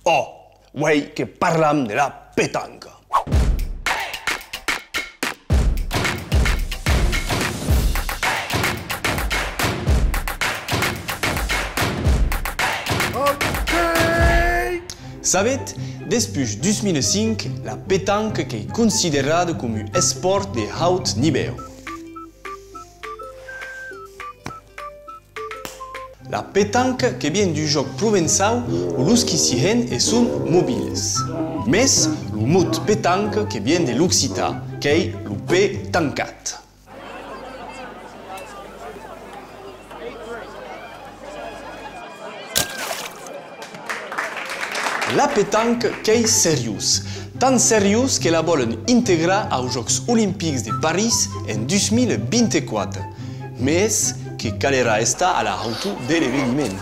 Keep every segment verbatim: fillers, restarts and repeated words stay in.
Ò, uei que parlam de la petanca. Ok! Sabetz, despuish dos mila cinc, la petanca qu'ei considerada com un espòrt de haut nivèu. La petanca que vien d'un jòc provençau ont los qui s'i hèn e son mobiles. Mès lo mot petanca que vien de l'occitan, qu'ei lo pè tancat. La petanca qu'ei seriós, tan seriós que la vòlen integrar aus Jòcs Olimpics de París en dos mila vint-e-quatre, mès que calerà estar a la hautor de l'eveniment.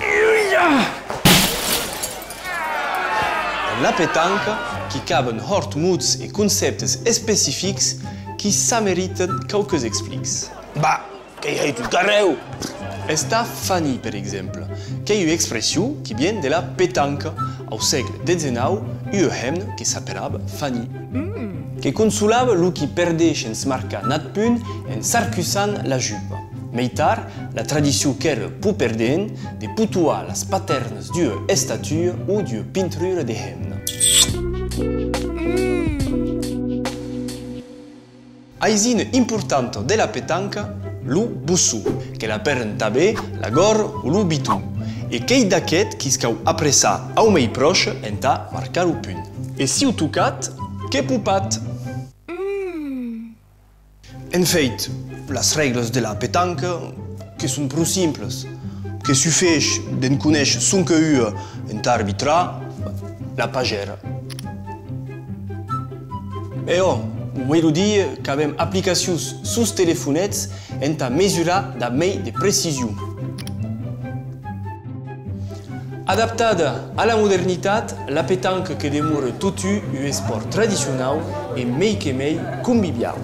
En la petanca, qu'i caben hòrt mots e concèptes especifics qui s'ameritan quauques explics. Bah, qu'ei hèit un carrèu! Estar fanit, per exemple, qu'ei ua expression qui vien de la petanca. Au sègle dètz-e-nau, ua hemna que s'aperava Fanny, que consolava lo qui perdè shens marcar nat punt en s'arcussant la jupa. Mei tard, la tradicion qu'èra pro perdent de potoar las patèrnas d'ua estatua o d'ua pintrura de hemna. Aisina importanta de la petanca, lo boçon, que l'apèran tanben la gòrra o lo biton, e qu'ei d'aqueth qui's cau apressar au mei pròche entà marcar lo punt. E siáu tocat, que popat! En fèit, las règlas de la petanca que son pro simplas, que sufeish d'en conéisher sonque ua entà arbitrar, la pagèra. E ò, uei lo dia qu'avem aplicacions sus telefonets entà mesurar dab mei de precision. Adaptada a la modernitat, la petanca que demora totun un espòrt tradicionau e mei que mei conviviau.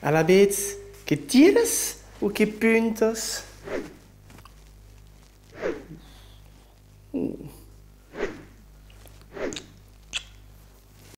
Alavetz, que tiras o que puntas?